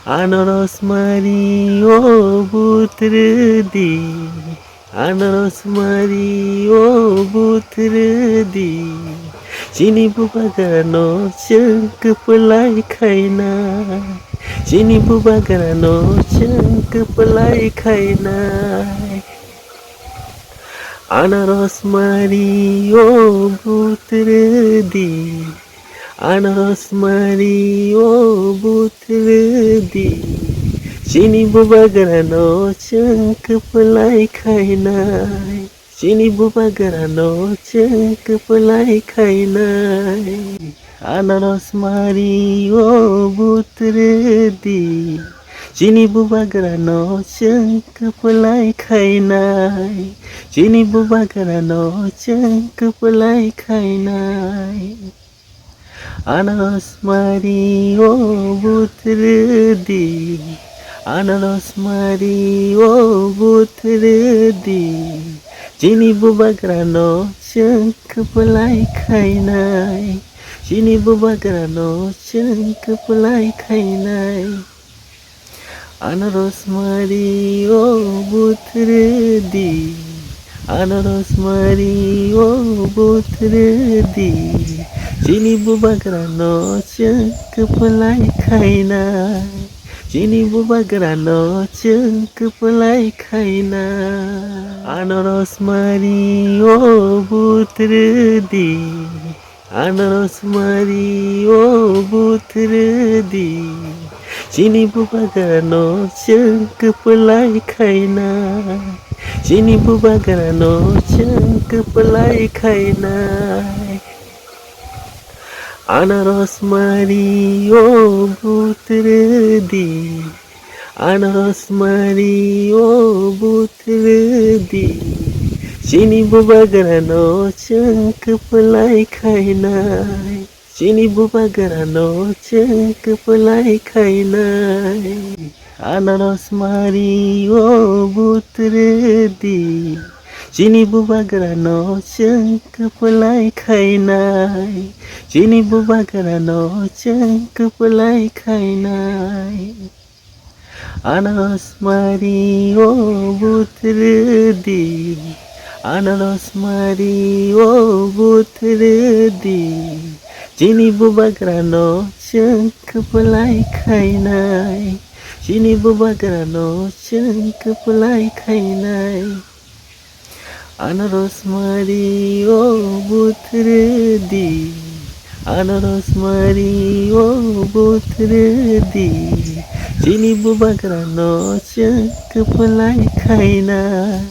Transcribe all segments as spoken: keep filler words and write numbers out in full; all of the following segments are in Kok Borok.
Ano rosmari o butredi, ano rosmari o butredi, chini bubagrano chwng kwplai khainai, chini bubagrano chwng kwplai khainai. Ano rosmari o butredi, ano rosmari o butredi, chini bubagrano chwng kwplai khainai, chini bubagrano chwng kwplai khainai. Ano rosmari o butredi, chini bubagrano chwng kwplai khainai, chini bubagrano chwng kwplai khainai. Ano rosmari o butredi, ano rosmari o butredi, chini bubagrano chwng kwplai khainai, chini bubagrano chwng kwplai khainai. Ano rosmari o butredi, ano rosmari o butredi, chini bubagrano chwng kwplai khainai, chini bubagrano chwng kwplai khainai. Ano rosmari o butredi, ano rosmari o butredi, chini bubagrano chwng kwplai khainai, chini bubagrano chwng kwplai khainai. Ano rosmari o butredi, ano rosmari o butredi, chini bubagrano chwng kwplai khainai, chini bubagrano chwng kwplai khainai. Ano rosmari o butredi, chini bubagrano chwng kwplai khainai, chini bubagrano chwng kwplai khainai. Ano rosmari o butredi, ano rosmari o butredi, chini bubagrano chwng kwplai khainai, chini bubagrano chwng kwplai khainai. Ano rosmari o butredi, ano rosmari o butredi, chini bubagrano chwng kwplai khainai,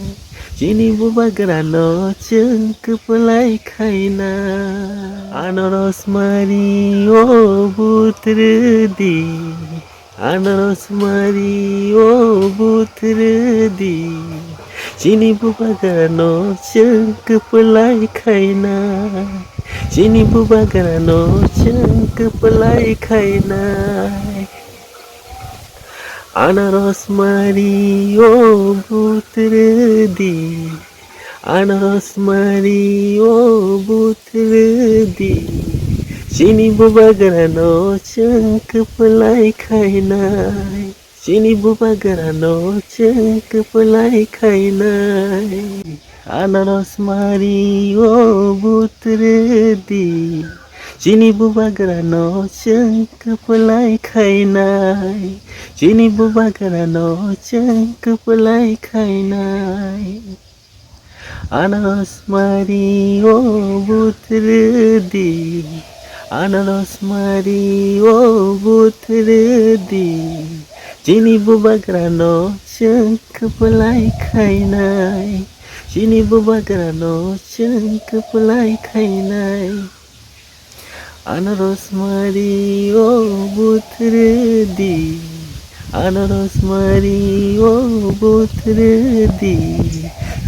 chini bubagrano chwng kwplai khainai. Ano rosmari o butredi, ano rosmari o butredi, chini bubagrano chwng kwplai khainai, chini bubagrano chwng kwplai khainai. Ano rosmari o butredi, ano rosmari o butredi, chini bubagrano chwng kwplai khainai, chini bubagrano chwng kwplai khainai. Ano rosmari o butredi, chini bubagrano chwng kwplai khainai, chini bubagrano chwng kwplai khainai. Ano rosmari o butredi, ano rosmari o butredi, chini bubagrano chwng kwplai khainai, chini bubagrano chwng kwplai khainai. Ano rosmari o butredi, ano rosmari o butredi,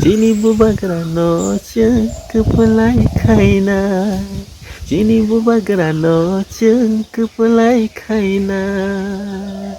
chini bubagrano chwng kwplai khainai, chini bubagrano chwng kwplai khainai.